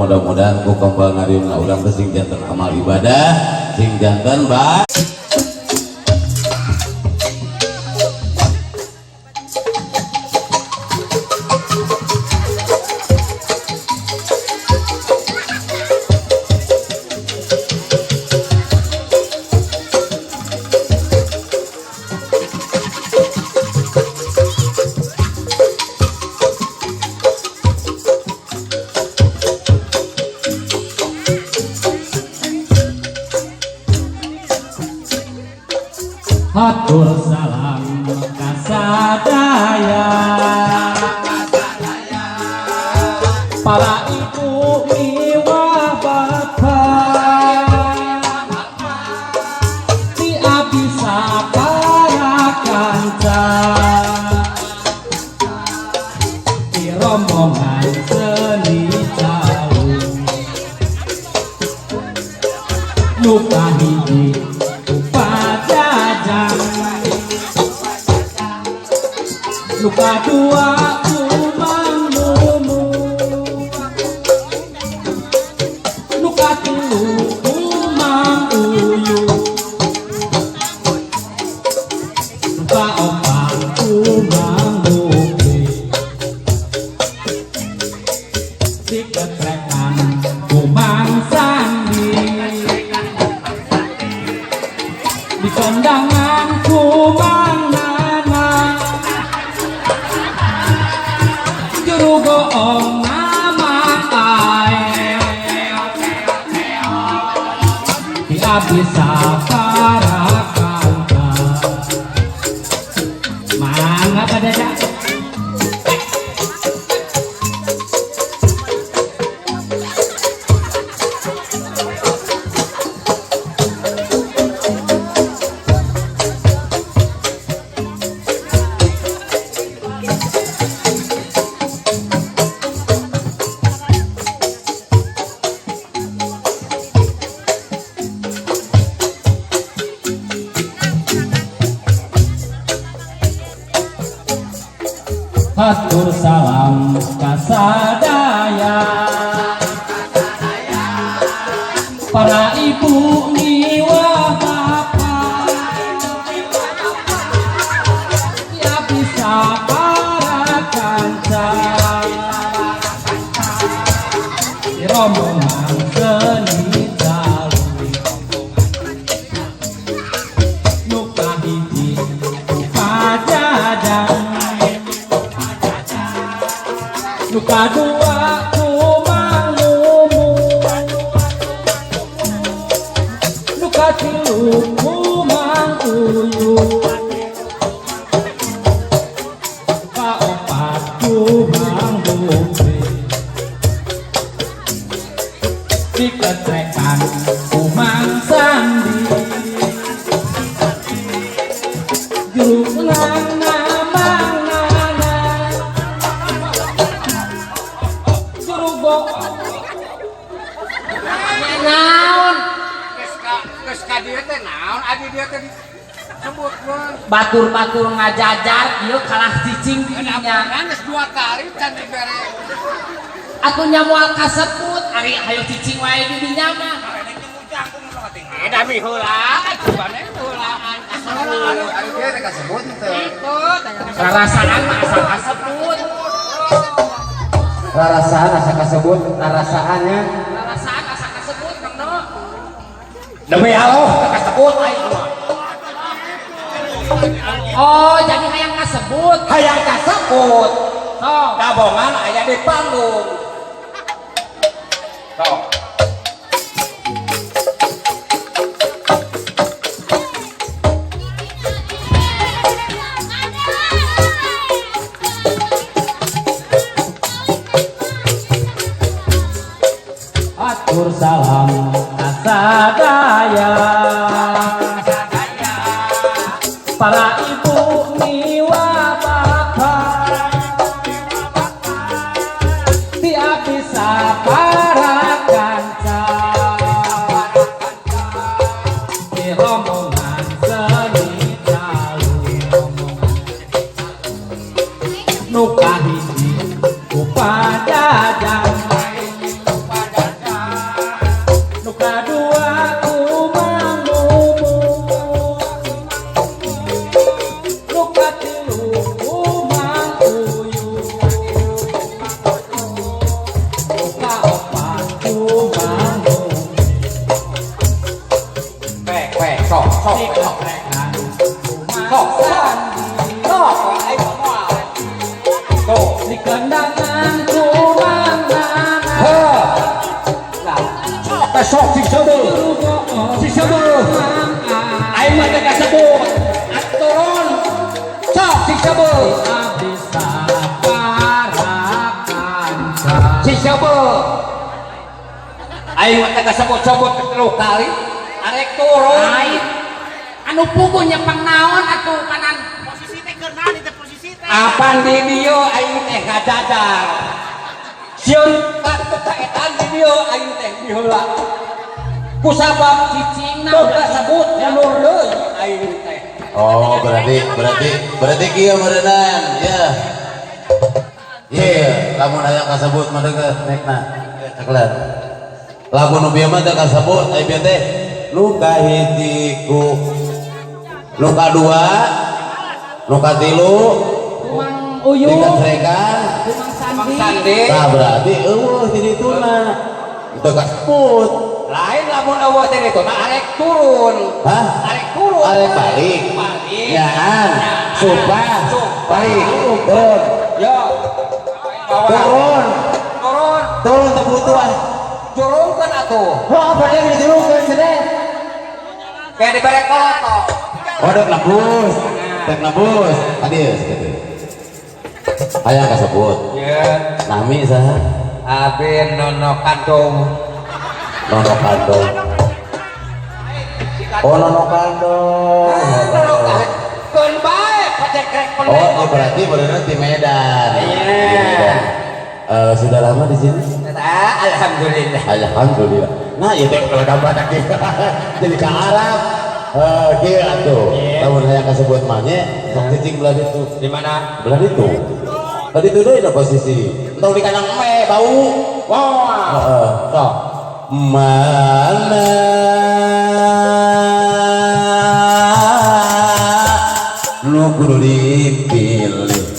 Mudah-mudahan ku kembal ngariung urang teh sing janten amal ibadah sing janten ba Hatur salam kasadaya para ibu miwah bapak di para kanca di rombongan seni calung luka hiji upajajang luka dua kumang mumu luka tilu kumang uyu luka opat kumang mupi diketrekan kumang sandi di kondangan kumang nana juru goong nama ae di abdi para kanca mangga pada jak. Hatur salam kasadaya para ibu miwah bapak ya bisa para kanca di rombongan seni calung luka hiji pajajang luka dua kumang lumu luka tilu kumang uyu luka opat kumang bumi diketrekan kumang sandi jeruk nana mang nana Naon Geus ka dieu teh naon adi dieu teh disebutkeun. Batur-batur ngajajar ieu kalah cicing di dinya. Geus dua kali can dibere. Atuh nya moal kasebut ari hayo cicing wae di dinya mah. Da mi heula, cobane heulaan. Ari dieu teh kasebut teh. Rarasaan mah asa kasebut. Rarasaan asa kasebut, rarasaannya. Rarasaan asa kasebut Kang No. Demi Allah kasebut aing mah. Oh, jadi hayang kasebut. Hayang kasebut. Sok. Dabongan aya di panggung. Sok. Atur salam kasadaya para ibu miwa bapak tiap bisa para kanca di rombongan seni calung nuka hiji upadajang luka dua kumang mumu luka tilu kumang uyu luka opat kumang mumu Pek pek sok sok sok. Sok Sok aing moal. Tuh. Di kendangan kumang nana Heuh. Lah, sok teh sok sing seubeuh. Sing seubeuh. Aing mah teh kasebut. Aturon. Sok sing seubeuh. Abdi para kanca Sing seubeuh. Aing mah teh kasebut-sebut tilu kali. Arek turun. Aing Anu puguh nyepeng naon atuh panan. Posisi teh keur naon teh posisi teh? Apan di dieu aing teh ngajajar. Sieun ka etan di dieu aing teh diheula. Kusabab Cicingna teu kasebut mundur deui aing teh. Oh, berarti berarti berarti kieu meureunan, ya. Iya, lamun aya kasebut mah deukeut nekna. Ceklan. Lamun nu bieu mah teu kasebut, aya bieu teh nu kahiji ku nu kadua, nu katilu, Mang Uyu, dikecerekan. Mang Mang Sandi. Sandi. Nah, berarti euweuh di dituna. Teu kasebut. Lain lamun euweuh teh ditu mah arek turun. Hah? Arek turun. Arek balik. Balik. Nyaan, sumpah, Sumpah. balik, turun, Yo. Bawa. Turun, Turun. Turun teu butuhan. Turunkeun atuh. Wah, apa dia diturunkeun cenah? Kayak dibere kolotok. Oh, dek nembus, dek nembus. Tadi ya, segitu. Hayang kasebut. Ya. Nami saha? Abi Nono Kandung. Nono Kandong. Oh, Nono Kandong. Nono Keun bae pacekrek. Oh, oh, berarti benar di Medan. Iya. Di Medan. Eh, sudah lama di sini? Ah, alhamdulillah. Alhamdulillah. Nah, itu kalau gambar jadi ke Arab. Eh, kieu atuh. Iya. Lamun hayang kasebut mah nya, sok cicing belah ditu. Di mana? Belah ditu. Belah ditu deui da posisi. Entong di kandang embe bau. Wah. Heeh. Sok. Mana nu kudu dipilih?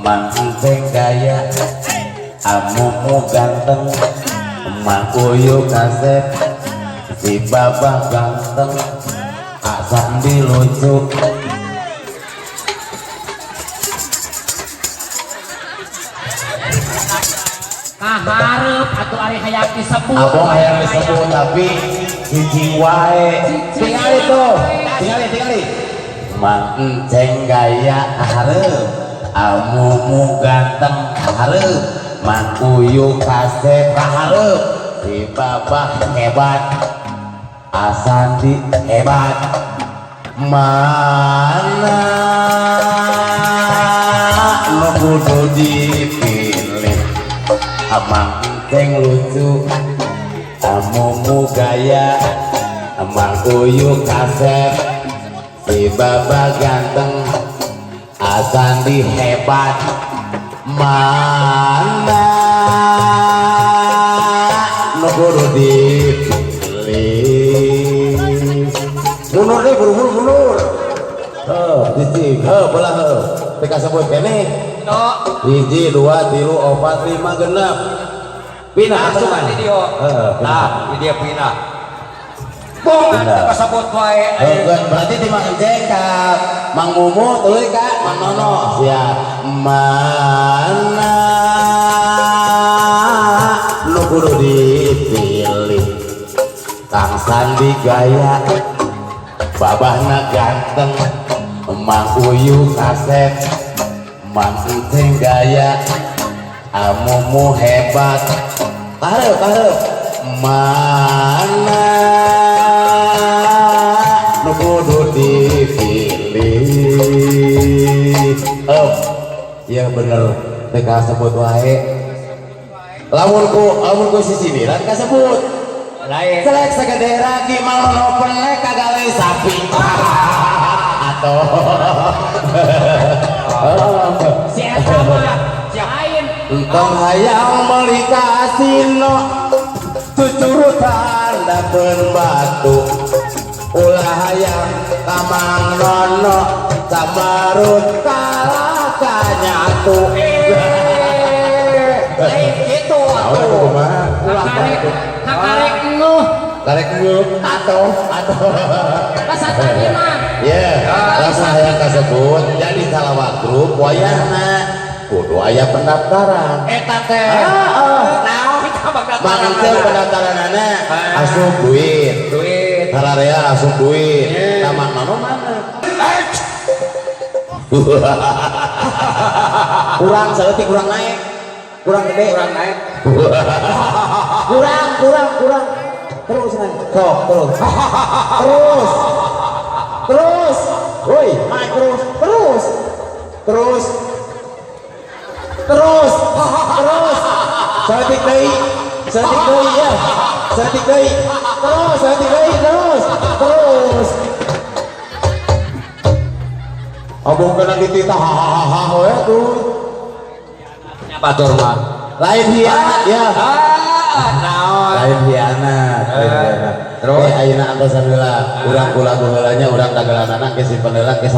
Mang Enceng gaya, amumu ganteng, Mang Uyu kasep, si Babah ganteng, Kak Sandi lucu. Kaharep atuh ari hayang disebut. Abong hayang disebut tapi cicing wae. Tingali tuh, tingali tingali. Mang Enceng gaya kaharep, amumu ganteng kaharep, Mang Uyu kasep kaharep, si Babah hebat, Asandi hebat. Mana nu kudu dipilih? Amang Enceng lucu, amumu gaya, Amang Uyu kasep, si Baba ganteng, Asandi hebat. Mana nu kudu dipilih? Mundur deh, buru-buru mundur. Heuh, cicing, heuh, belah heuh. Teu kasebut keneh. No. Hiji, dua, tilu, opat, lima, genep. Pindah. Asupan di dieu. Heeh, pindah. Nah, di dieu pindah. Bong Pindah. teu kasebut wae. Eh, berarti di Mang Enceng ka Mang Mumu tuluy ka Mang Nono. Siap. Mana nu kudu dipilih? Kang Sandi gaya, babahna ganteng, Mang Uyu kasep, Mang Enceng gaya, amumu hebat. Kaharep, kaharep. Mana nu kudu dipilih? Oh, ya bener teu kasebut wae. Lamun ku sisiniran kasebut. Lain. Selek segede ragi Mang Nono penek kagale sapi. Atau Si eta mah lain. Entong hayang meuli kasino, tucurutan dapeun batu. Ulah hayang ka Mang Nono, sabarut kalah kanyatu. Lain kitu Naon atuh. atuh kumaha? Kakarek kakarek ngeuneuh. Karek ngeuneuh atau Basa tadi mah. Ya, lamun hayang kasebut jadi salawat grup wayahna kudu aya pendaftaran. Eta teh. Heeh. Naon ka Mang Enceng pendaftaranana asup duit. Duit. Sararea asup duit. Tah Mang Nono mana? Kurang saeutik, kurang naik. Kurang gede. Kurang naik. Kurang, kurang, kurang. Terus naik. Sok, terus. Terus. Terus. Woi, naik terus, terus. Terus. Terus. Terus. Saeutik deui. Saeutik deui ya. Saeutik deui. Terus, saeutik deui, terus. Terus. Abong kena dititah hahaha we tuh. Nya batur mah. Lain hianat ya. Ah, naon. Lain hianat, lain hianat. Terus? Eh, ayeuna antosan heula, urang ku lagu heula nya, urang dagelanana ke simpen heula ke.